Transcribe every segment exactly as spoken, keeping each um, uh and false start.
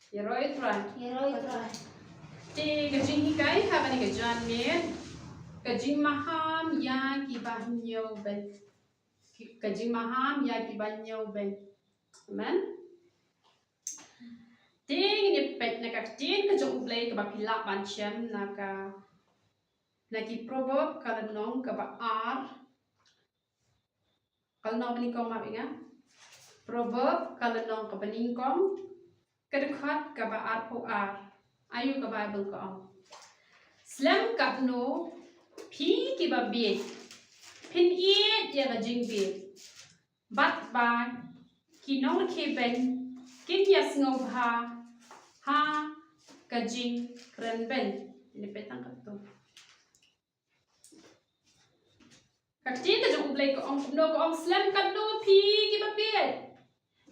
Ïaroh ïa u Trai. Ïaroh ïa u Trai. Te ka jinghikai ha kane ka janmiet, ka jingmaham ïa kiba hynñiewbeiñ. Ka jingmaham ïa kiba hynñiewbeiñ. Amen. Te ngin ïa peit na ka ktien ka jong U Blei kaba phi lah ban shem na ka, na ki Proverb ka lynnong kaba ar, ka lynnong banyngkong, map ïa nga. Proverb ka lynnong kaba nyngkong, ka dkhot kaba arphew ar. Ayu ka Baibl ka ong: Slem katno phi kiba bieit, phin ïeit ïa ka jingbieit, bad ba ki nongkhie beiñ kin ïa sngewbha ha ka jingkren beiñ. Ngin ïa peit tang katto. Ka ktien ka jong U Blei ka ong kumno, ka ong: Slem katno phi kiba bieit,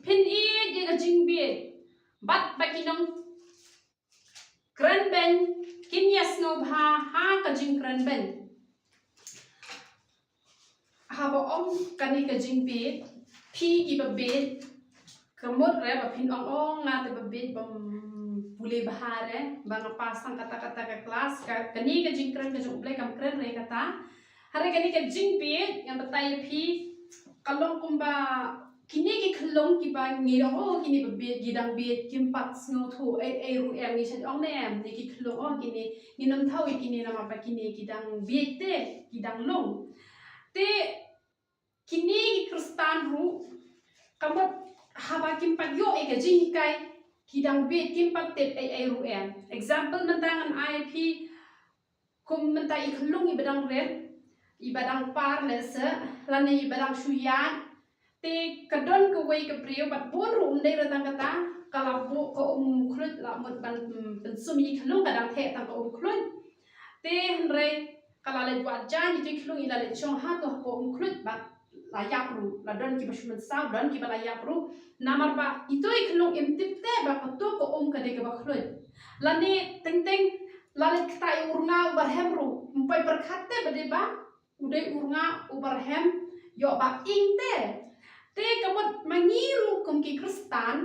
phin ïeit ïa ka jingbieit, bad ba ki nongkren beiñ kin ïa sngewbha ha ka jingkren beiñ. Haba ong kane ka jingbieit, phi kiba bieit, ka mut re ba phin ong, ong nga te ba bieit, bym pule bha re, ba nga pass tang kata kata ka klas. Ka, kane ka jingkren ka jong U Blei kam kren re kata. Hynrei kane ka jingbieit ngan batai ïa phi, ka long kumba kine ki khyllung kiba ngi ong, oh, kine ba bieit, ki dang bieit, kim pat sngewthuh ei ei ruh em. Ngi shu ong ne em, ne ki khyllung, oh, kine, ngin ym thaw ïa kine namar ba kine ki dang bieit te, ki dang lung. Te kine ki Khristan ruh, ka mut haba kim pat ïoh ïa ka jinghikai, ki dang bieit, kim pat tip ei ei ruh em. Example mynta ngan ai ïa phi, kum mynta i khyllung iba dang rit, iba dang par lehse, lane iba dang shu ïaid, te ka don kawei ka briew, bad bun ruh, ym dei re tang kata, ka la buh, ka um khluit, la mut ban, mm, pynsum ïa i khyllung, ka dang theh tang ka um khluit. Te hynrei ka la leit wad jaiñ, ito i khyllung i la leit shong hato ha ka um khluit, bad la ïap ruh, la don kiba shu mynsaw, don kiba la ïap ruh. Namar ba ito i khyllung im tip te ba kato ka um ka dei kaba khluit. Lane teng teng la leit ktah ïa u rnga uba rhem ruh, ym poi pyrkhat te ba dei ba u dei u rnga uba rhem, ïoh ba ing te. Te ka mut ma ngi ruh kum ki Khristan,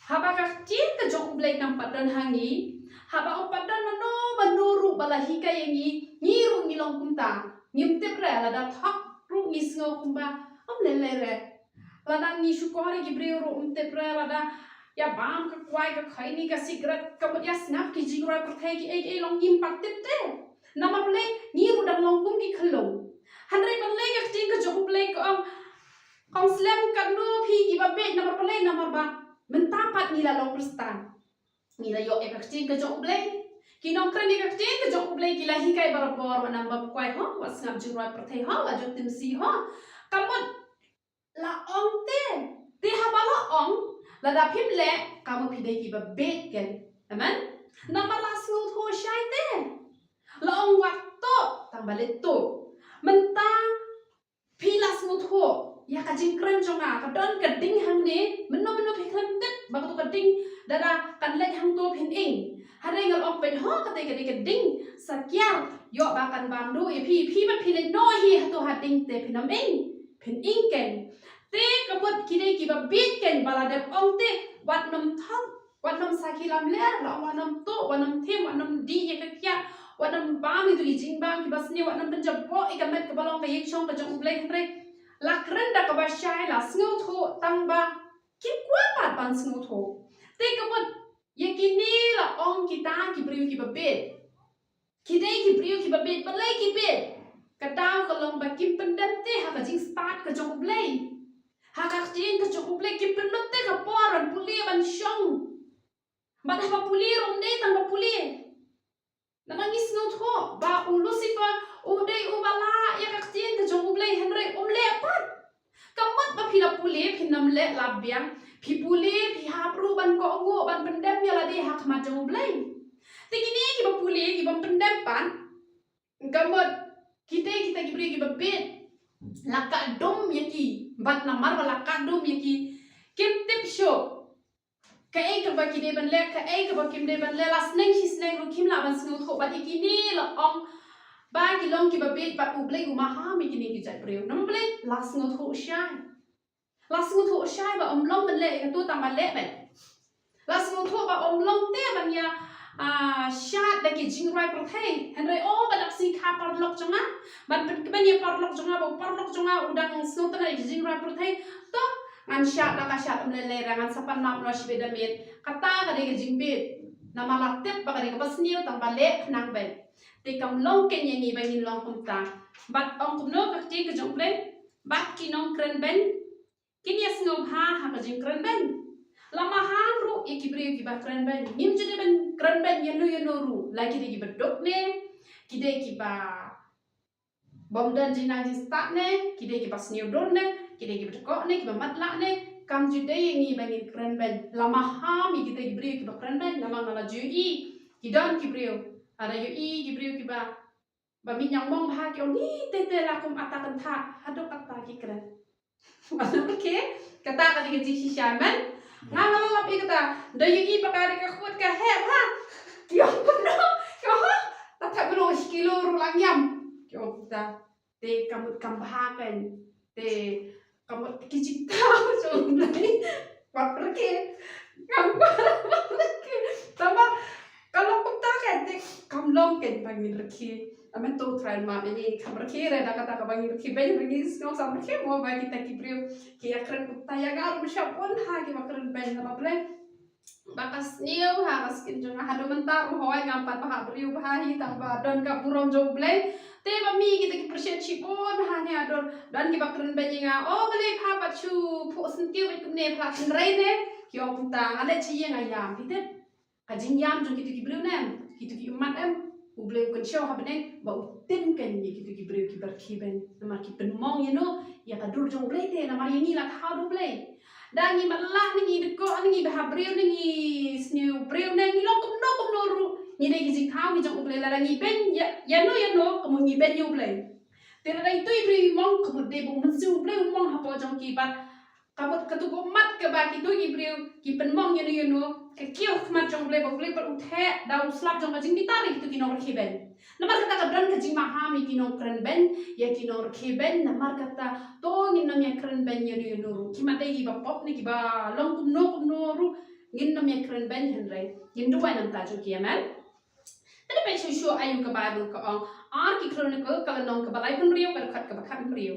haba ka ktien ka jong U Blei kam pat don ha ngi, haba ym pat don mano mano ruh ba la hikai ïa ngi, ngi ruh ngi long kumta. Ngim tip re, lada thok ruh ngi sngew kumba ym lei lei re. Lada ngi shukor ïa ki briew ruh ym tip re, lada ïa bam ka kwai, ka khaini, ka sikret, ka mut ïa sngap ki jingrwai pyrthei, kiei kiei long, ngim pat tip te. Namar balei? Ngi ruh dang long kum ki khyllung. Hynrei balei ka ktien ka jong U Blei ka ong, ka ong slem katno phi kiba bieit, namar balei? Namar ba mynta pat ngi la long Khristan. Ngi la ïoh ïa ka ktien ka jong U Blei. Ki nongkren ïa ka ktien ka jong U Blei ki la hikai barabor, wat nang bam kwai ho, wat sngap jingrwai pyrthei ho, wat jot timsi ho. Ka mut la ong te. Te haba la ong, lada phim leh, ka mut phi dei kiba bieit keiñ. Amen. Namar la sngewthuh shai te. La ong wat tuh, tang ba leit tuh. Mynta phi la sngewthuh ïa ka jingkren jong nga, ka don ka ding hangne, mynno mynno phi khlem tip ba kato ka ding, lada kan leit hangto phin ing. Hynrei nga la ong peit ho, kata ka dei ka ding sakiar, ïoh ba kan bam duh ïa phi, phi ba phi leit noh hi hato ha ding te phin ym ing, phin ing keiñ. Te ka mut ki dei kiba bieit keiñ ba la dep ong te, wat nym thok, wat nym sakhi lamler, la ong wat nym tuh, wat nym thim, wat nym dih ïa ka kiad, wat nym bam ïa tu ki jingbam kiba sniew, wat nym pynjaboh ïa ka met kaba long ka ïing shong ka jong U Blei. Hynrei la kren da kaba shai, la sngewthuh tang ba kim kwah pat ban sngewthuh. Te ka mut ïa kine la ong kita ki briew kiba bieit. Ki dei ki briew kiba bieit, balei ki bieit? Ka daw ka long ba kim pyndem te ha ka jingstad ka jong U Blei. Ha ka ktien ka jong U Blei, kim pynlut te ka por ban pule ban shong. Bad haba pule ruh ym dei tang ba pule. Namar ngi sngewthuh ba u Lucifer u dei uba lah ïa ka ktien ka jong U Blei, hynrei um leh pat. Ka mut ba phi la pule, phin ym leh la biang. Phi pule, phi hap ruh ban kohnguh, ban pyndem ïa lade ha khmat jong U Blei. Te kine kiba pule, kiba ym pyndem pat, ka mut kita, kita ki briew kiba bieit, la kah dum ïa ki. Bad namar ba la kah dum ïa ki, kim tip shuh kaei kaba ki dei ban leh, kaei kaba kim dei ban leh, la sneng shi sneng ruh kim lah ban sngewthuh. Bad ïa kine la ong ba ki long kiba bieit, bad U Blei u maham ïa kine ki jait briew. Namar balei? La sngewthuh shai. La sngewthuh shai ba ym long ban leh ïa kato, tang ban leh beit. La sngewthuh Pyrthuh ba ym long te ban ïa, ah, shad da ki jingrwai pyrthei. Hynrei, oh, ba dang sngew kha paralok jong nga, ban pynkmen ïa paralok jong nga, ba paralok jong nga u dang sngewtynnat ïa ki jingrwai pyrthei. To, ngan shad da ka shad ym lei lei, ngan sa pan map noh shibit da miet. Kata ka dei ka jingbit. Namar la tip ba ka dei kaba sniew tang ba leh khnang beit. Te kam long kein ïa ngi ba ngin long kumta. Bad ong kumno ka ktien ka jong U Blei? Bad ki nongkren beiñ kin ïa sngewbha ha ka jingkren beiñ. La maham ruh ïa ki briew kiba kren beiñ. Ngim ju dei ban kren beiñ ïano ïano ruh. La ki dei kiba duk ne, ki dei kiba bym don jingnang jingstad ne, ki dei kiba sniew dur ne, ki dei kiba dkoh ne, kiba matlah ne, kam ju dei ïa ngi ba ngin kren beiñ. La maham ïa kita ki briew kiba kren beiñ, namar nga la ju ïohi. Ki don ki briew, lada ïohi ki briew kiba ba mih ñiangmong bha ki ong, "Ni te te la kum ata kynthah, haduh ata ki kren." Matlab, okay, kata ka dei ka jingshisha, man. Nga nga la lap ïa kata, da ïohi ba ka dei ka khut ka heh ha. Ki ong kumno, ki ong ha. Ta thep mano shi kilo ruh la ngiam. Ki ong kata. Te ka mut kam bha kein. Te ka mut ki jingthaw jong U Blei. Wat rkhie. Kam wat rkhie. Tangba ka long kumta kein te kam long kein ba ngin rkhie. Amen, to try ma bini kam rkhie re da kata kaba ngin rkhie beiñ, ngin sngew sam rkhie mo ba kita ki briew ki ïa kren kumta ïa nga ruh shah pun ha kiba kren beiñ namar balei. Ba ka sniew ha ka skin jong nga haduh mynta ruh hooid ngam pat bha briew bha hi tangba don ka burom jong U Blei. Te ba mih kita ki pyrshah shibun ha ne haduh don kiba kren beiñ ïa nga. O balei pha pat shu phuh syntiew bad kumne pha tynrai ne. Ki ong kumta nga leh shi ïa nga ïam. Phi tip ka jingïam jong kitu ki briew ne em, kitu ki ummat em, U Blei u kynshew ha bneng ba u tim kein ïa kitu ki briew kiba rkhie beiñ. Namar ki pynmong ïano ïa ka dur jong U Blei te namar ïa ngi la thaw da U Blei. Da ngi matlah ne ngi dkoh ne ngi bha briew ne ngi sniew briew ne ngi long kumno kumno ruh ngi dei ki jingthaw ngi jong U Blei lada ngi beiñ ïa, ïano ïano ka mut ngi beiñ ïa U Blei. Te lada itu i briew i mong ka mut dei ba u Mynsiem U Blei u mong hapoh jong ki bad ka mut katu ka ummat kaba kitu ki briew ki pynmong ïano ïano ka kiew khmat jong U Blei ba U Blei pat u theh da u slap jong ka jingbitar ïa kitu ki nongrkhie beiñ. Namar kata ka don ka jingmaham ïa ki nongkren beiñ, ïa ki nongrkhie beiñ, namar kata to ngin nym ïa kren beiñ ïano ïano ruh. Ki mat dei kiba pop ne kiba long kumno kumno ruh ngin nym ïa kren beiñ hynrei ngin duwai na ka bynta jong ki, amen. Te da peit shuh shuh aïu ka Baibl ka ong, Ar ki Chronicle ka lynnong kaba laiphew hynriew ka dkhot kaba khathynriew.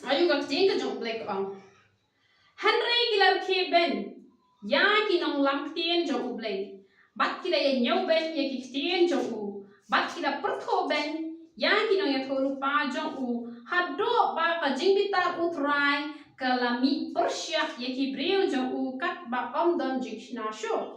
Aïu ka ktien ka jong U Blei ka ong. Hynrei ki la rkhie beiñ ïa ki nonglam ktien jong U Blei. Bad ki la ïañiew beiñ ïa ki ktien jong u. Bad ki la pyrthuh beiñ ïa ki nongïathuhlypa jong u. Haduh ba ka jingbitar U Trai ka la mih pyrshah ïa ki briew jong u katba ym don jingshna shuh.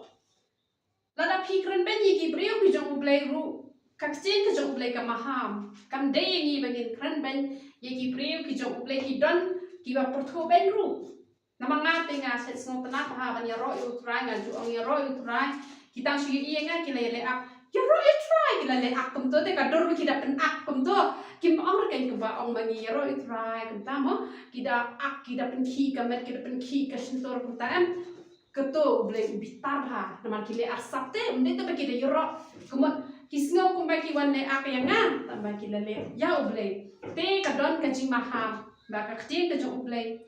Lada phi kren beiñ ïa ki briew ki jong U Blei ruh, ka ktien ka jong U Blei ka maham. Kam dei ïa ngi ba ngin kren beiñ ïa ki briew ki jong U Blei ki don kiba pyrthuh beiñ ruh. Namar nga te nga shet sngewtynnat bha ban ïaroh ïa U Trai, nga ju ong ïaroh ïa U Trai. Ki tang shu ïohi ïa nga ki la ïaleh ak. Ïaroh ïa U Trai ki la leh ak kumto te ka dur ba ki da pyn-ak kumto. Kim ong re kein kumba ong ma ngi ïaroh ïa U Trai kumta mo. Ki da ak, ki da pynkhih ka met, ki da pynkhih ka shyntur kumta em. Kato U Blei u bitar bha, namar ki leh arsap te, ym dei te ba ki da ïaroh. Ka mut ki sngew kumba ki wan leh ak ïa nga, tangba ki la leh ïa U Blei. Te ka don ka jingmaham ba ka ktien ka jong U Blei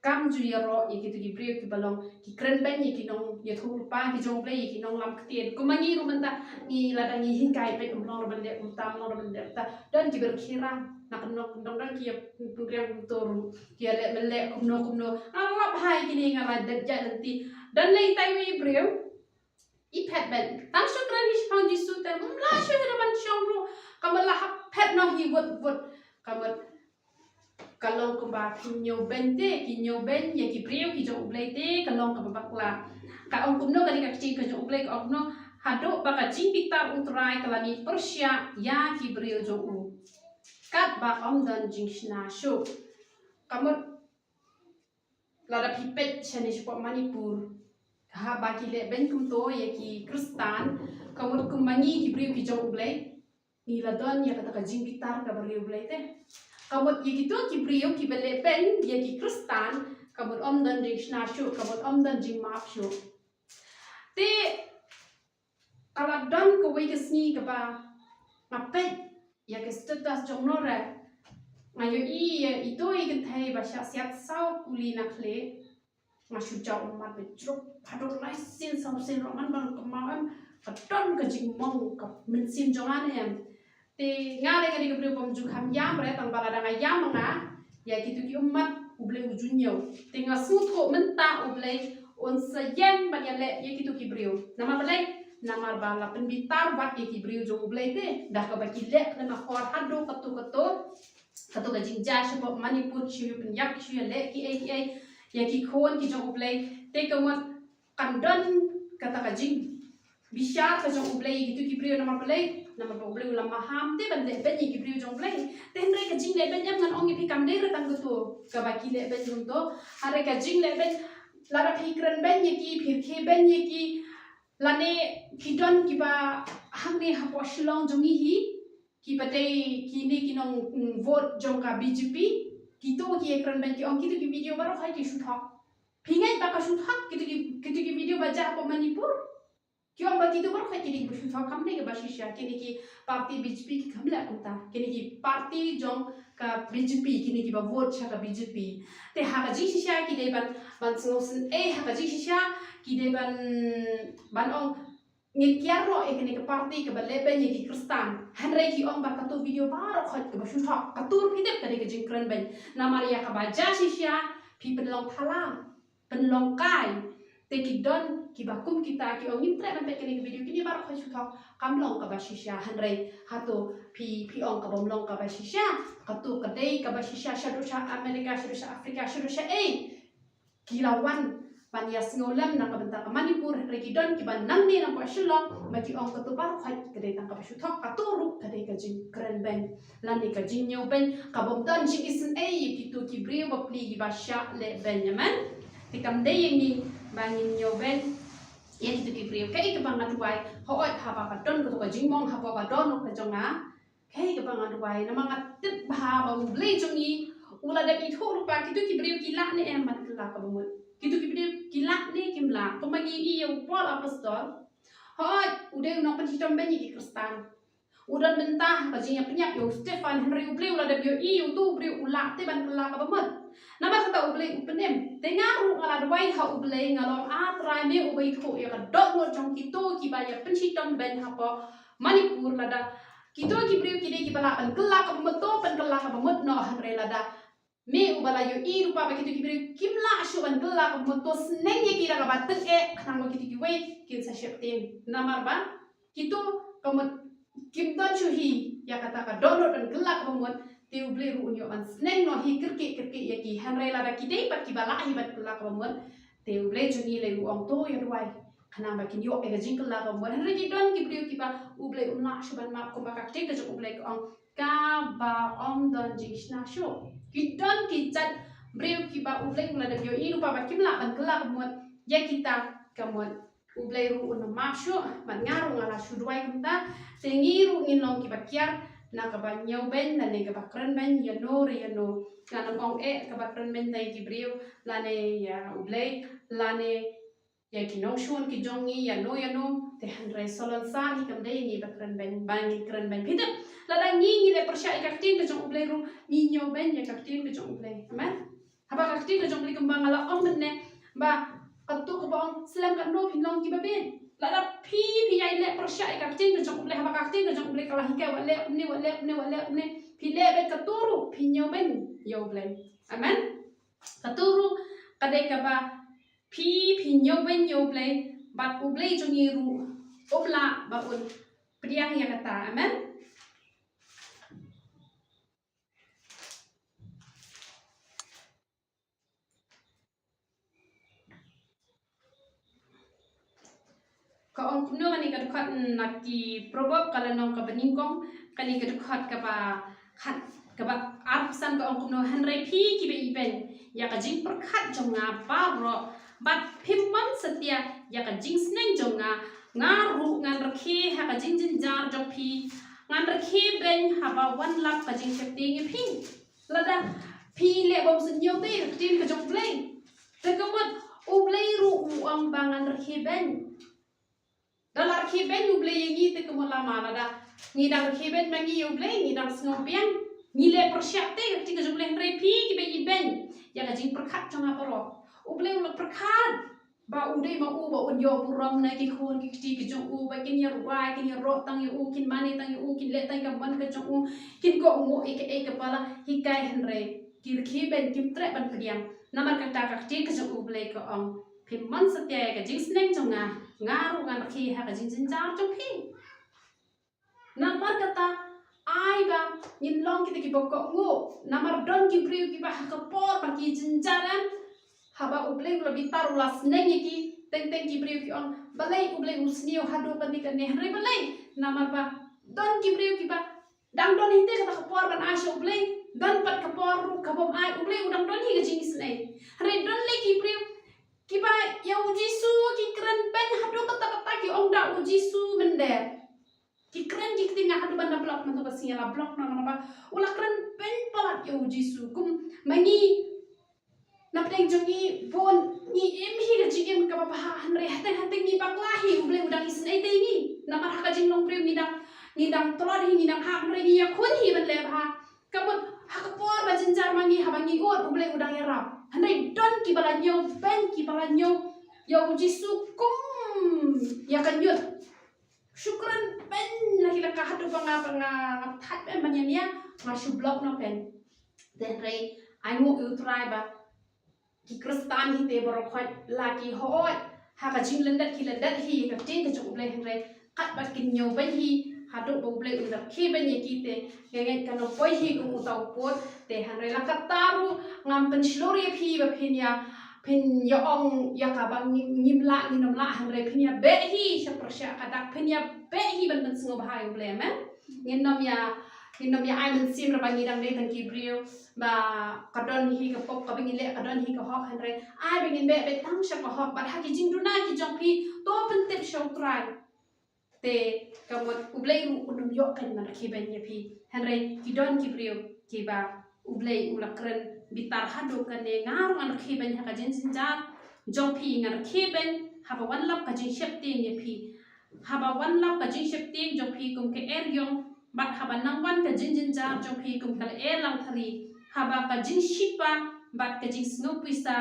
kam ju ïaroh ïa kitu ki briew kiba long ki kren beiñ ïa ki nongïathuhlypa ki jong U Blei, ïa ki nonglam ktien. Kumba ngi ruh mynta ngi lada ngi hikai beit, ym long ruh ban leh kumta, ym long ruh ban leh kumta. Don kiba rkhie rang na ka nong, don, don ki ïa pynriang kumto ruh. Ki ïa leh mleh kumno kumno. Nga lap hai kine nga la dep jait lynti. Don lei tai wi briew. I phet beiñ. Tang shu kren hi shaphang Jisu te. Ym lah shuh hi da ban shong ruh. Ka mut la hap phet noh hi wut wut. Ka mut ka long kumba ki ñiew beiñ te, ki ñiew beiñ ïa ki briew ki jong U Blei te, ka long kaba bakla. Ka ong kumno ka dei ka ktien ka jong U Blei ka ong kumno. Haduh ba ka jingbitar U Trai ka la mih pyrshah ïa ki briew jong u. Katba ym don jingshna shuh. Ka mut lada phi peit shane shapoh Manipur, haba ki leh beiñ kumto ïa ki Khristan, ka mut kumba ngi ki briew ki jong U Blei, ngi la don ïa kata ka jingbitar kaba riewblei te. Ka mut ïa kito ki briew kiba leh beiñ ïa ki Khristan, ka mut ym don jingshna shuh, ka mut ym don jingmap shuh. Te ka la don kawei ka sngi kaba nga peit ïa ka status jong u Nora. Nga ïohi ïa ito i kynthei ba shah siat saw kuli na khlieh. Nga shu jaw ummat ba jruk haduh lai sien saw sien ruh ngan bang kynmaw em, ka don ka jingmong ka mynsiem jong nga ne em. Te nga dei ka dei ka briew bym ju kham ïam re, tang ba lada nga ïam nga ïa kito ki ummat U Blei u ju ñiew. Te nga sngewthuh mynta U Blei un sa ïeng ban ïaleh ïa kito ki briew. Namar balei? Namar ba la pynbitar wat ïa ki briew jong U Blei te da kaba ki leh lem akor haduh kato kato. Kato ka jingjia shapoh Manipur, ki shu pynïap, ki shu ïaleh kiei kiei ïa ki khun ki jong U Blei. Te ka mut kan don kata ka jingbishar ka jong U Blei ïa kito ki briew. Namar balei? Namar ba U Blei u la maham te ban leh beiñ ïa ki briew jong U Blei. Te hynrei ka jingleh beiñ em, ngan ong ïa phi, kam dei re tang kato kaba ki leh beiñ kumto. Hynrei ka jingleh beiñ, lada phi kren beiñ ïa ki, phi rkhie beiñ ïa ki, lane ki don kiba hangne hapoh Shillong jong ngi hi, kiba dei kine ki nong, mm, vote jong ka B J P, kito ki ïakren beiñ, ki ong kito ki video baroh khoit ki shu thok. Phi ngeit ba ka shu thok kito ki, kito ki video ba jia hapoh Manipur? Ki ong ba kito baroh khoit ki dei ba shu thok. Kam dei kaba shisha, kine ki party B J P ki kam leh kumta. Kine ki party jong ka B J P, kine kiba vote sha ka B J P. Te ha ka jingshisha ki dei ban, ban sngewsynei, ha ka jingshisha ki dei ban, ban ong ngin kiar noh ïa kane ka party kaba leh beiñ ïa ki Khristan. Hynrei ki ong ba kato video baroh khoit kaba shu thok. Kato ruh phi tip ka dei ka jingkren beiñ. Namar ïa kaba jia shisha phi pynlong thala, pynlong kai. Te ki don kiba kum kita ki ong ngim treh ban peit kane ka video, kine baroh khoit shu thok. Kam long kaba shisha. Hynrei hato phi, phi ong kabym long kaba shisha? Kato ka dei kaba shisha shaduh sha America, shaduh sha Africa, shaduh sha ei. Ki la wan ban ïasngewlem na ka bynta ka Manipur, hynrei ki don kiba nangne na ka Shillong ba ki ong kato baroh khoit ka dei tang kaba shu thok. Kato ruh ka dei ka jingkren beiñ lane ka jingñiew beiñ, kabym don jingisynei ïa kito ki briew bapli kiba shah leh beiñ. Amen. Te kam dei ïa ngi ba ngin ñiew beiñ ïa kito ki briew. Kaei kaba nga duwai, hooid, haba ka don kato ka jingmong hapoh ka dohnud ka jong nga, kaei kaba nga duwai, namar nga tip bha ba U Blei jong ngi u la dep ithuh lypa kito ki briew ki lah ne em ban kylla kaba mut. Kito ki briew ki lah ne kim lah. Kumba ngi ïohi ïa u Paul Apostol, hooid, u dei u nongpynshitom beiñ ïa ki Khristan. U don bynta ha ka jingïapynïap ïa u Stephan, hynrei U Blei u la dep ïohi ïa uto u briew u lah te ban kylla kaba mut. Namar kata U Blei u pynim. Te nga ruh nga la duwai ha U Blei, nga la ong, A Trai, me uba ithuh ïa ka dohnud jong kito kiba ïapynshitom beiñ hapoh Manipur, lada kito ki briew ki dei kiba lah ban kylla kaba mut, to pynkylla kaba mut noh, hynrei lada me uba la ïohi lypa ba kito ki briew kim lah shuh ban kylla kaba mut, to sneng ïa ki da kaba tyngeh, khnang ba kito kiwei kin sa sheptieng. Namar ba kito ka mut kim don shuh hi ïa kata ka dohnud ban kylla kaba mut, te U Blei ruh un ïoh ban sneng noh hi kyrkieh kyrkieh ïa ki. Hynrei lada ki dei pat kiba lah hi ban kylla kaba mut, te U Blei jong ngi lei u ong to ïa duwai, khnang ba kin ïoh ïa ka jingkylla kaba mut. Hynrei ki don ki briew kiba U Blei um lah shuh ban map, kumba ka ktien ka jong U Blei ka ong, kaba ym don jingshna shuh. Ki don ki jait briew kiba U Blei u la dep ïohi lypa ba kim lah ban kylla kaba mut, ïa kita ka mut U Blei ruh un map shuh. Bad nga ruh nga la shu duwai kumta. Te ngi ruh ngin long kiba kiar na kaba ñiew beiñ lane kaba kren beiñ ïa no re ïa no. Ngan ym ong eh kaba kren beiñ na ïa ki briew lane ïa U Blei lane ïa ki nongshun ki jong ngi, ïa no ïa no. Te hynrei salonsar hi kam dei ngi ba kren beiñ, ba ngi kren beiñ. Phi tip, lada ngi ngi leh pyrshah ïa ka ktien ka jong U Blei ruh ngi ñiew beiñ ïa ka ktien ka jong U Blei. Amen. Haba ka ktien ka jong U Blei, kumba nga la ong mynne, ba kato kaba ong slem katno phin long kiba bieit. Lada phi phi ïai leh pyrshah ïa ka ktien ka jong U Blei, haba ka ktien ka jong U Blei ka la hikai wat leh kumne, wat leh kumne, wat leh kumne, phi leh beit, kato ruh phi ñiew beiñ ïa U Blei. Amen. Kato ruh ka dei kaba phi phi ñiew beiñ ïa U Blei, bad U Blei jong ngi ruh um lah ba un pdiang ïa kata. Amen. Ka ong kumno kane ka dkhot na ki Proverb, ka lynnong kaba nyngkong, kane ka dkhot kaba khat, kaba arphew san, ka ong kumno, hynrei phi kiba ibeiñ ïa ka jingpyrkhat jong nga baroh, bad phim mon satia ïa ka jingsneng jong nga, nga ruh ngan rkhie ha ka jingjynjar jong phi, ngan rkhie beiñ haba wan lap ka jingsheptieng ïa phi. Lada phi leh bym sngewthuh ïa ka ktien ka jong U Blei, te ka mut U Blei ruh u ong ba ngan rkhie beiñ. Da la rkhie beiñ U Blei ïa ngi, te ka mut lama lada ngi dang rkhie beiñ ma ngi ïa U Blei, ngi dang sngew biang, ngi leh pyrshah te ïa ka ktien ka jong U Blei, hynrei phi kiba ibeiñ ïa ka jingpyrkhat jong nga baroh. U Blei u la pyrkhat ba u dei ma u ba un ïoh burom na ki khun ki kti ki jong u, ba kin ïa rwai, kin ïa roh tang ïa u, kin mane tang ïa u, kin leh tang ïa ka mon ka jong u, kin kohnguh ïa kaei kaba la hikai. Hynrei ki rkhie beiñ kim treh ban pdiang. Namar kata ka ktien ka jong U Blei ka ong, phim mon satia ïa ka jingsneng jong nga, nga ruh ngan rkhie ha ka jingjynjar jong phi. Namar kata, ai ba ngin long kita kiba kohnguh. Namar don ki briew kiba ha ka por ba ki jynjar, haba U Blei u la bitar, u la sneng ïa ki, teng teng ki briew ki ong, balei U Blei u sniew haduh kane kane, hynrei balei? Namar ba don ki briew kiba dang don hi te kata ka por ban ai sha U Blei, don pat ka por ruh ka bym ai, U Blei u dang don hi ka jingisynei. Hynrei don lei ki briew kiba ïa U Jisu ki kren beiñ haduh katta katta, ki ong da U Jisu mynder. Ki kren ki kti nga haduh ban da block, mynta ka sngi la block noh namar ba u la kren beiñ palat ïa U Jisu. Kum ma ngi, na pdeng jong ngi bun ngi im hi ka jingim kaba bha, hynrei hateng hateng ngi bakla hi, U Blei u dang isynei te ïa ngi. Namar ha ka jinglong briew ngi dang, ngi dang tlot hi, ngi dang hap, hynrei ngi ïakhun hi ban leh bha. Ka mut ha ka por ba jynjar ma ngi, haba ngi ud, U Blei u dang ïarap. Hynrei don kiba la ñiew beiñ, kiba la ñiew ïa U Jisu kum ïa ka ñiut. Shu kren beiñ la ki la ka haduh ba nga, ba nga, nga thait beiñ ban ïa nia, nga shu block noh beiñ. Te hynrei ai nguh ïa U Trai ba ki Khristan hi te baroh khoit la ki hooid ha ka jinglyndet, ki lyndet hi ka ktien ka jong U Blei, hynrei katba kin ñiew beiñ hi haduh ba U Blei un da rkhie beiñ ïa ki te, nga ngeit kan ym poi hi kum uta u pud. Te hynrei la katta ruh ngam pynshlur ïa phi ba phin ïa, phin ïa ong ïa ka ba ngim, ngim lah, ngin ym lah, hynrei phin ïa beh hi sha pyrshah ka dak, phin ïa beh hi ban pynsngewbha ïa U Blei, amen. Ngin ym ïa, ngin ym ïa ai mynsiem ra ba ngi dang dei tang ki briew ba ka don hi ka pop, kaba ngi leh ka don hi ka hok, hynrei ai ba ngin beh beit tang sha ka hok. Bad ha ki jingduna ki jong phi, to pyntip sha U Trai. Te ka mut U Blei ruh un ym ïoh kan ban rkhie beiñ ïa phi. Hynrei ki don ki briew kiba U Blei u la kren bitar haduh kane, nga ruh ngan rkhie beiñ ha ka jingjynjar jong phi, ngan rkhie beiñ haba wan lap ka jingsheptieng ïa phi. Haba wan lap ka jingsheptieng jong phi kum ka eriong, bad haba nang wan ka jingjynjar jong phi kum ka lyer langthari, haba ka jingshipa bad ka jingsngew pisa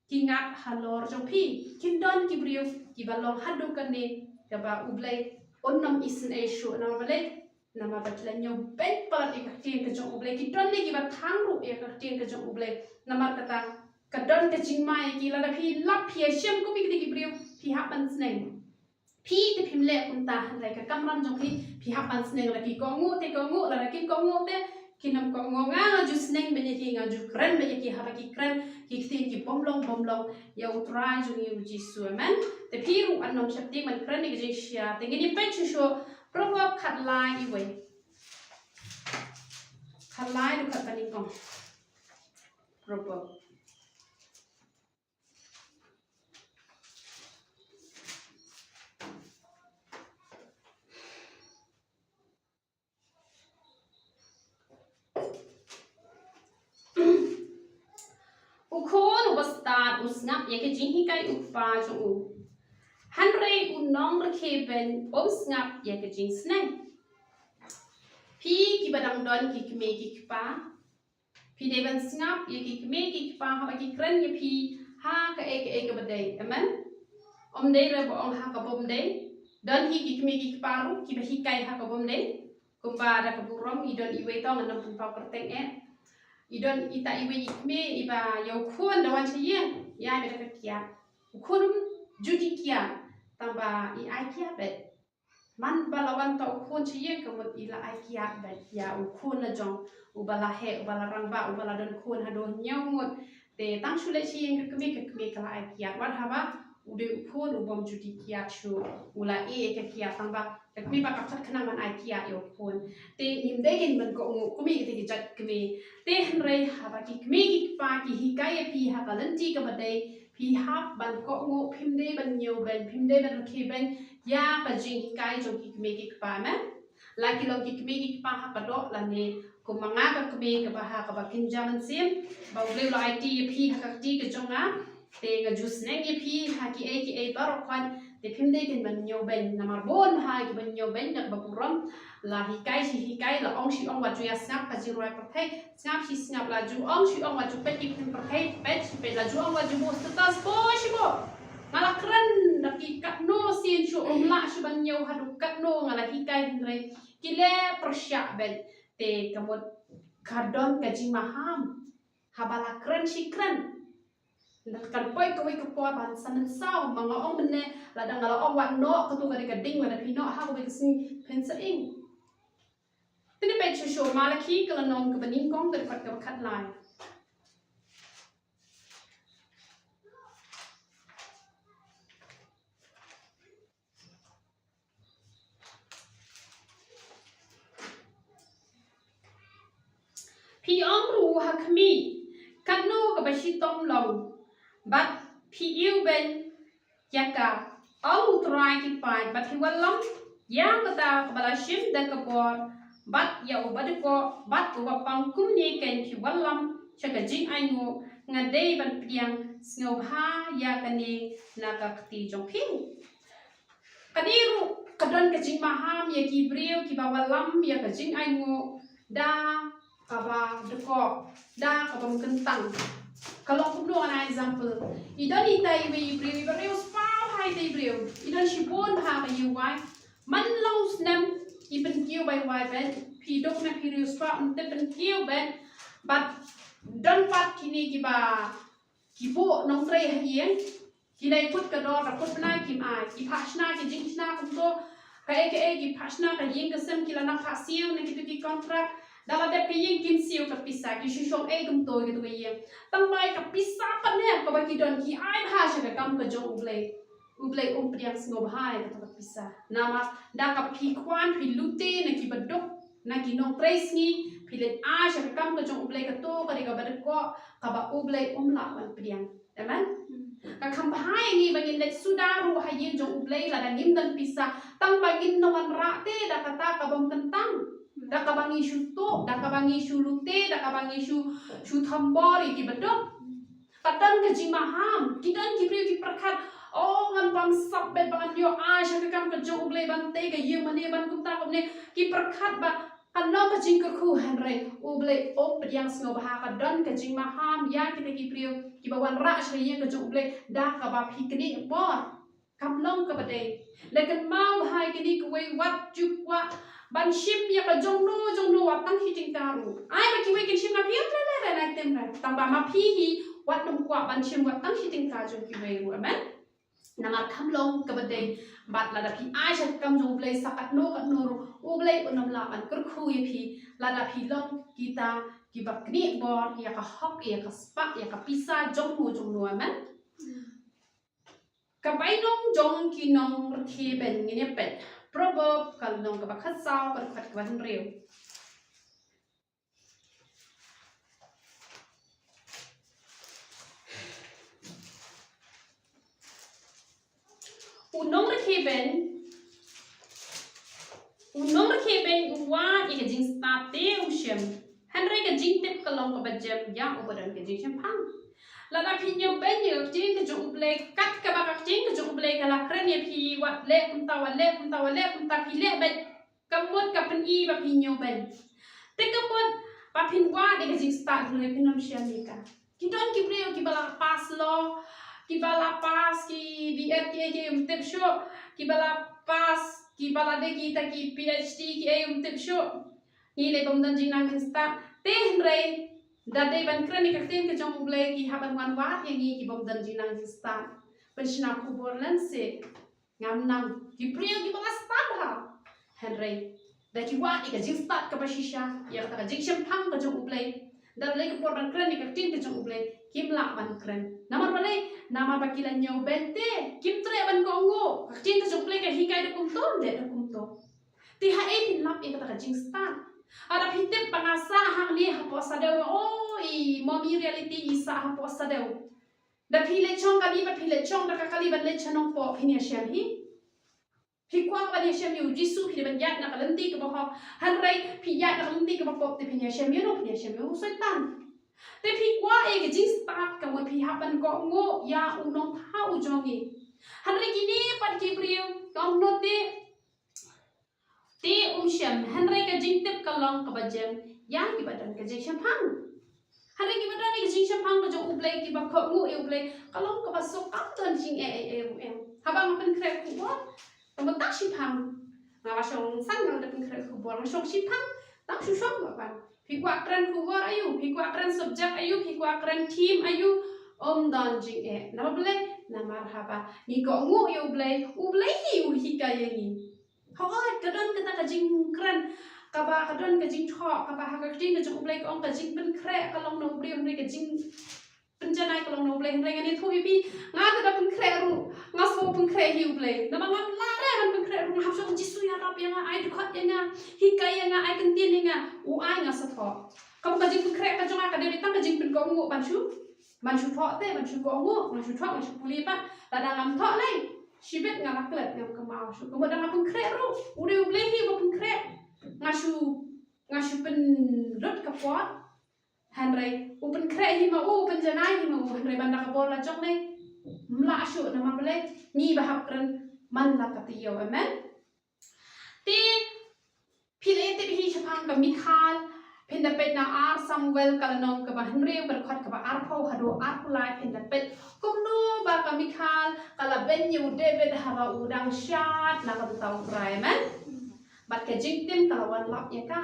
ki ngat halor jong phi. Kin don ki briew kiba long haduh kane kaba U Blei un ym isynei shuh, namar balei? Namar ba ki la ñiew beiñ palat ïa ka ktien ka jong U Blei. Ki don lei kiba thang ruh ïa ka ktien ka jong U Blei. Namar kata ka don ka jingma ïa ki, lada phi lap, phi ïashem kum ïa kita ki briew, phi hap ban sneng. Phi te phim leh kumta, hynrei ka kamram jong phi, phi hap ban sneng. Lada ki kohnguh te kohnguh, lada kim kohnguh te kin ym kohnguh. Nga, nga ju sneng beiñ ïa ki, nga ju kren beiñ ïa ki, haba ki kren ki ktien ki bym long, bym long ïa U Trai jong ngi U Jisu, amen. Te phi ruh yn ym sheptieng ban kren ïa ka jingshai. Te ngin ïa peit shuh shuh Proverb khatlai, iwei. Khatlai, dkhot ba nyngkong. Proverb. U khun uba stad u sngap ïa ka jinghikai u kpa jong u, hynrei u nongrkhie beiñ um sngap ïa ka jingsneng. Phi kiba dang don ki kmie ki kpa, phi dei ban sngap ïa ki kmie ki kpa haba ki kren ïa phi ha kaei kaei kaba dei, amen. Ym dei re ba ong ha ka bym dei. Don hi ki kmie ki kpa ruh kiba hikai ha ka bym dei. Kumba da ka burom, i don iwei, to ngan ym pynpaw kyrteng eh. I don ita iwei i kmie iba ïa u khun da wan sha ïing, ïa beit da ka kiad. U khun um ju dei kiad, tangba i ai kiad beit. Man ba la wan ta u khun sha ïing, ka mut i la ai kiad beit ïa u khun la jong, uba la heh, uba la rangbah, uba la don khun haduh hynñiew ngut. Te tang shu leit sha ïing ka kmie, ka kmie ka la ai kiad. Wat haba u dei u khun u bym ju dei kiad shuh, u la ïeh ïa ka kiad, tangba ka kmie pat ka khot khnang ban ai kiad ïa u khun. Te ngim dei kein ban kohnguh kum ïa kita ki jait kmie. Te hynrei haba ki kmie ki kpa ki hikai ïa phi ha ka lynti kaba dei, phi hap ban kohnguh, phim dei ban ñiew beiñ, phim dei ban rkhie beiñ ïa ka jinghikai jong ki kmie ki kpa, amen. La ki long ki kmie ki kpa ha ka doh lane kum ma nga ka kmie kaba ha kaba kynja mynsiem, ba U Blei u la aiti ïa phi ha ka kti ka jong nga. Te nga ju sneng ïa phi ha kiei kiei baroh khoit, te phim dei kein ban ñiew beiñ, namar bun bha kiba ñiew beiñ da kaba burom. La hikai shi hikai, la ong shi ong, wat ju ïa sngap ka jingrwai pyrthei, sngap shi sngap, la ju ong shi ong, wat ju peit ki ktien pyrthei, peit shi peit, la ju ong wat ju buh status, buh shi buh. Nga la kren da ki katno sien shuh, ym lah shuh ban ñiew haduh katno nga la hikai, hynrei ki leh pyrshah beit. Te ka mut ka don ka jingmaham haba la kren shi kren. Kan poi kawei ka por ban sa mynsaw, ma nga ong mynne, lada nga la ong wat noh, kato ka dei ka ding, lada phi noh ha kawei ka sngi phin sa ing. Te ngin peit shuh shuh Malaki ka lynnong kaba nyngkong, ka dkhot kaba khatlai. Phi ong ruh ha khmih, katno kaba shitom long, bad phi ïoh beit ïa ka. Ong U Trai ki paid, bad phi wallam ïa kata kaba la shim da ka bor, bad ïa uba dkoh bad uba pang kumne keiñ phi wallam sha ka jingainguh. Nga dei ban pdiang sngewbha ïa kane na ka kti jong phi. Kane ruh ka don ka jingmaham ïa ki briew kiba wallam ïa ka jingainguh da kaba dkoh, da kaba bym kyntang. Ka long kumno, ngan ai example. I don itai iwei i briew iba riewspah bha, itai i briew i don shibun bha ka ïing wai. Man la u snem i pynkiew bai wai beit. Phi duk ne phi riewspah, ym tip, pynkiew beit. Bad don pat kine kiba ki buh nongtrei ha ïing. Ki la ïakut ka dor, ka kut bnai kim ai. Ki phah shna ki jingshna kumto, kaei kaei, ki phah shna ka ïing ka sem, ki la nang phah siew na kito ki contract. Da la dep ka ïing kim siew ka pisa, ki shu shong ei kumto ïa kato ka ïing. Tang ba ka pisa pat ne kaba ki don ki ai bha sha ka kam ka jong U Blei. U Blei um pdiang sngewbha ïa kato ka pisa. Namar da kaba phi kwah, phi lute na kiba duk, na ki nongtrei sngi, phi leit ai sha ka kam ka jong U Blei, kato ka dei kaba dkoh, kaba U Blei um lah ban pdiang. Amen. Ka kham bha ïa ngi ba ngin leit suda ruh ha ïing jong U Blei lada ngim don pisa, tang ba ngin nang wanrah te da kata ka bym kyntang, da kaba ngi shu tuh, da kaba ngi shu lute, da kaba ngi shu, shu thombor ïa kiba duk. Ka don ka jingmaham. Ki don ki briew ki pyrkhat, oh, ngan pang sap beit ba ngan ïoh ai sha ka kam ka jong U Blei, ban tei ka ïing mane, ban kumta kumne. Ki pyrkhat ba kan long ka jingkyrkhu, hynrei U Blei um pdiang sngewbha. Ka don ka jingmaham ïa kita ki briew kiba wanrah sha ïing ka jong U Blei da kaba phi knieh bor. Kam long kaba dei. Leh kynmaw bha ïa kine, kiwei wat ju kwah ban shim ïa ka jongno jongno wat tang shi tyngka ruh. Ai ba kiwei kin shim na phi, re re re, na tim re. Tang ba ma phi hi wat nym kwah ban shim wat tang shi tyngka jong kiwei ruh. Amen. Namar kam long kaba dei. Bad lada phi ai sha ka kam jong U Blei sa katno katno ruh, U Blei un ym lah ban kyrkhu ïa phi lada phi long kita kiba knieh bor ïa ka hok, ïa ka spah, ïa ka pisa jongno jongno. Amen. Ka bainong jong ki nongrkhie beiñ, ngin ïa peit Proverb ka lynnong kaba khatsaw, ka dkhot kaba hynriew. U nongrkhie beiñ, u nongrkhie beiñ u wad ïa ka jingstad te u shem. Hynrei ka jingtip ka long kaba jem ïa uba don ka jingshemphang. Lada phi ñiew beiñ ïa ka ktien ka jong U Blei, kat kaba ka ktien ka jong U Blei ka la kren ïa phi, wat leh kumta, wat leh kumta, wat leh kumta, phi leh beit. Ka mut ka pyni ba phi ñiew beiñ. Te ka mut ba phin wad ïa ka jingstad, hynrei phin ym shem ïa ka. Ki don ki briew kiba la pass law, kiba la pass ki B.Ed kiei kiei ym tip shuh, kiba la pass, kiba la dei kita ki Ph.D kiei ym tip shuh. Ngi leh bym don jingnang jingstad. Te hynrei da dei ban kren ïa ka ktien ka jong U Blei, ki hap ban wan wad ïa ngi ki bym don jingnang jingstad. Pynshna khubor lehse. Ngam nang, ki briew kiba la stad bha. Hynrei da ki wad ïa ka jingstad kaba shisha, ïa kata ka jingshemphang ka jong U Blei, da lei ka por ban kren ïa ka ktien ka jong U Blei, kim lah ban kren. Namar balei? Namar ba ki la ñiew beiñ te kim treh ban kohnguh. Ka ktien ka jong U Blei ka hikai da kumto, leh da kumto. Te haei phin lap ïa kata ka jingstad? Lada phi tip ba nga sah hangne hapoh Sadew, o i Momi Reality i sah hapoh Sadew. Da phi leit shong kali, ba phi leit shong da ka kali ban leit sha Nongpoh, phin ïashem hi? Phi kwah ban ïashem ïa U Jisu, phi dei ban ïaid na ka lynti kaba hok. Hynrei phi ïaid na ka lynti kaba pop, te phin ïashem ïa uno? Phin ïashem ïa u Soitan. Te phi kwah ïa ka jingstad, ka mut phi hap ban kohnguh ïa u Nongthaw u jong ngi. Hynrei kine pat ki briew, ka ong noh te, Te um shem, hynrei ka jingtip ka long kaba jem ïa kiba don ka jingshemphang. Hynrei kiba don ka jingshemphang ka jong U Blei, kiba kohnguh ïa U Blei, ka long kaba suk, kam don jingeh ei ei ruh em. Haba nga pynkhreh khubor, tang ba tang shiphang nga la shong san, nga la dep pynkhreh khubor, nga shong shiphang tang shu shong ba ban. Phi kwah kren khubor aïu, phi kwah kren subject aïu, phi kwah kren theme aïu, ym don jingeh. Namar balei? Namar haba ngi kohnguh ïa U Blei, U Blei hi u hikai ïa ngi. Hooid, ka don kata ka jingkren kaba, ka don ka jingthoh kaba ha ka ktien ka jong U Blei ka ong ka jingpynkhreh ka long na U Blei, hynrei ka jingpynjanai ka long na U Blei. Hynrei ngan ïathuh ïa phi, nga te da pynkhreh ruh, nga sngewpynkhreh hi U Blei. Namar ngam lah re ban pynkhreh ruh, nga hap shong, Jisu ïarap ïa nga, ai dkhot ïa nga, hikai ïa nga, ai kyntien ïa nga, u ai nga sa thoh. Kum ka jingpynkhreh ka jong nga ka dei tang ka jingpynkohnguh ban shu, ban shu thoh te, ban shu kohnguh, nga shu thoh, nga shu pule pat. Lada ngam thoh lei, shibit nga la klet, ngam kynmaw shuh. Ka mut da nga pynkhreh ruh, u dei U Blei hi uba pynkhreh. Nga shu, nga shu pynlut ka por. Hynrei u pynkhreh hi ma u, u pynjanai hi ma u, hynrei ban da ka bor la jong lei, ym lah shuh. Namar balei? Ngi ba hap kren man la ka taïew. Amen. Te phi la tip hi shaphang ka Mikhal, phin da peit na Ar Samuel ka lynnong kaba hynriew, ka dkhot kaba arphew haduh arphew lai, phin da peit kumno ba ka Mikhal ka la beiñ ïa u David haba u dang shad na ka bynta U Trai, amen. Bad ka jingtim ka la wan lap ïa ka.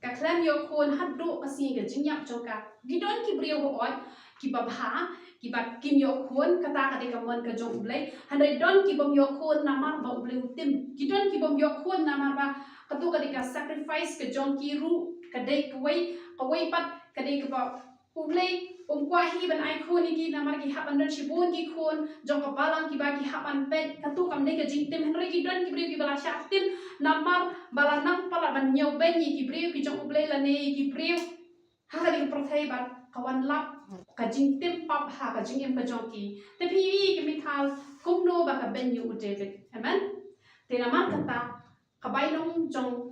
Ka khlem ïoh khun haduh ka sngi ka jingïap jong ka. Ki don ki briew hooid kiba bha, kiba kim ïoh khun, kata ka dei ka mon ka jong U Blei. Hynrei don ki bym ïoh khun namar ba U Blei u tim. Ki don ki bym ïoh khun namar ba kato ka dei ka sacrifice ka jong ki ruh, ka dei kawei, kawei pat ka dei kaba U Blei um kwah hi ban ai khun ïa ki, namar ki hap ban don shibun ki khun jong ka balang kiba ki hap ban peit. Kato kam dei ka jingtim. Hynrei ki don ki briew kiba la shah tim namar ba la nang palat ban ñiewbeiñ ïa ki briew ki jong U Blei lane ïa ki briew ha kane ka pyrthei, bad ka wan lap ka jingtim pap ha ka jingim ka jong ki. Te phi ïohi ka Mikhal kumno ba ka beiñ ïa u David. Amen. Te namar kata ka bainong jong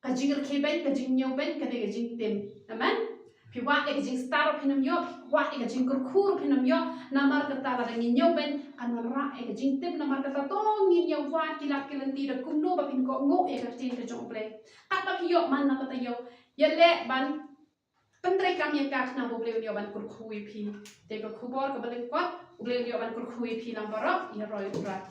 ka jingrkhie beiñ, ka jingñiew beiñ ka dei ka jingtim. Amen. Phi wad ïa ka jingstar phin ym ïoh, phi wad ïa ka jingkyrkhu phin ym ïoh. Namar kata lada ngi ñiew beiñ kan wanrah ïa ka jingtim. Namar kata to ngin ïa wad ki lad ki lynti da kumno ba phin kohnguh ïa ka ktien ka jong U Blei. Katba phi ïoh man na ka taïew, ïaleh ban pyntreikam ïa ka khnang ba U Blei un ïoh ban kyrkhu ïa phi. Te ka khubor kaba lyngkot, U Blei un ïoh ban kyrkhu ïa phi lang baroh. Ïaroh ïa U Trai.